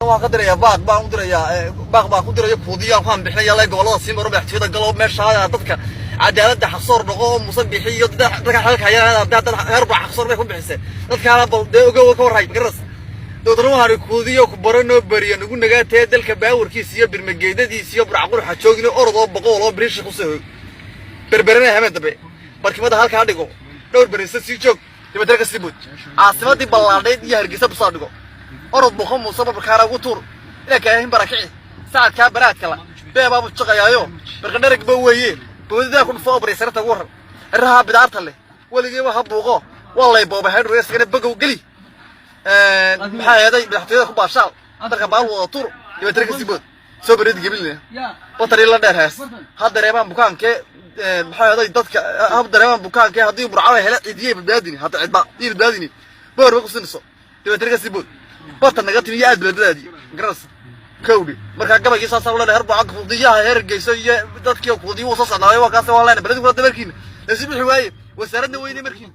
Waan ka dirayaa baaq baan u dirayaa, baaq baan ku diraya kuudiyaan ku bixinaya la gobolada sii maro, madaxtooyada galo, meesha dadka cadaaladda xaqsoor noqo oo Muuse bixi iyo dadka xalka hayaan dad heer baa xaqsoor bay ku bixisay dadkaana. Bal dee ogow, ka warhay garas dowladna waxaan kuudiyo ku baranoo bariya nugu nagaatee dalka baawarkiisa iyo birmageedadiisa iyo burcaqurxa joogin. Orod oo boqol oo biriish ku soo hoog berberana habeen dambe barkimada halkaa dhigo, dhowr berisa sii joog, dabeetana ka sii bood caasimadii ballaadhayd iyo Hargeysa busaa dhigo. Orod boqo Muuse babarkaana ugu tuur ina kaahin barakici sacadkaa baraadka la beebaabu jaqayaayo barqadharagba weeye. Boodidaa ku dhufo oo bariysarta ugu waran ciraha bidaarta leh weligiiba ha buuqo waa lay boobay haydhur isagana bogow geli. Maxaa yeeday madaxtooyada ku baashaal dalka baal wada tuur, dabeetana kasii bood soo bareed gebilina batari la dheer hees ha dareemaan bukaankee. Maxaa yeeday dadka ha dareemaan bukaankee haddii Burcada hele cidiyay badbaadini hadda cidba iyo badbaadini boor ba kusinayso, dabeetana kasii bood bata naga timi iyo aad beledadaadii garanaysa kowdhi. Markaa gabaygii saasaa u leenahay herbuca kuudiyaha heer geyso iyo dadkii kuudiyo wuu soo socdaayo. Waa kaas, waan leenahay beledi kula dabarkiina lasi bixi waaye wasaaradna weyne markiina.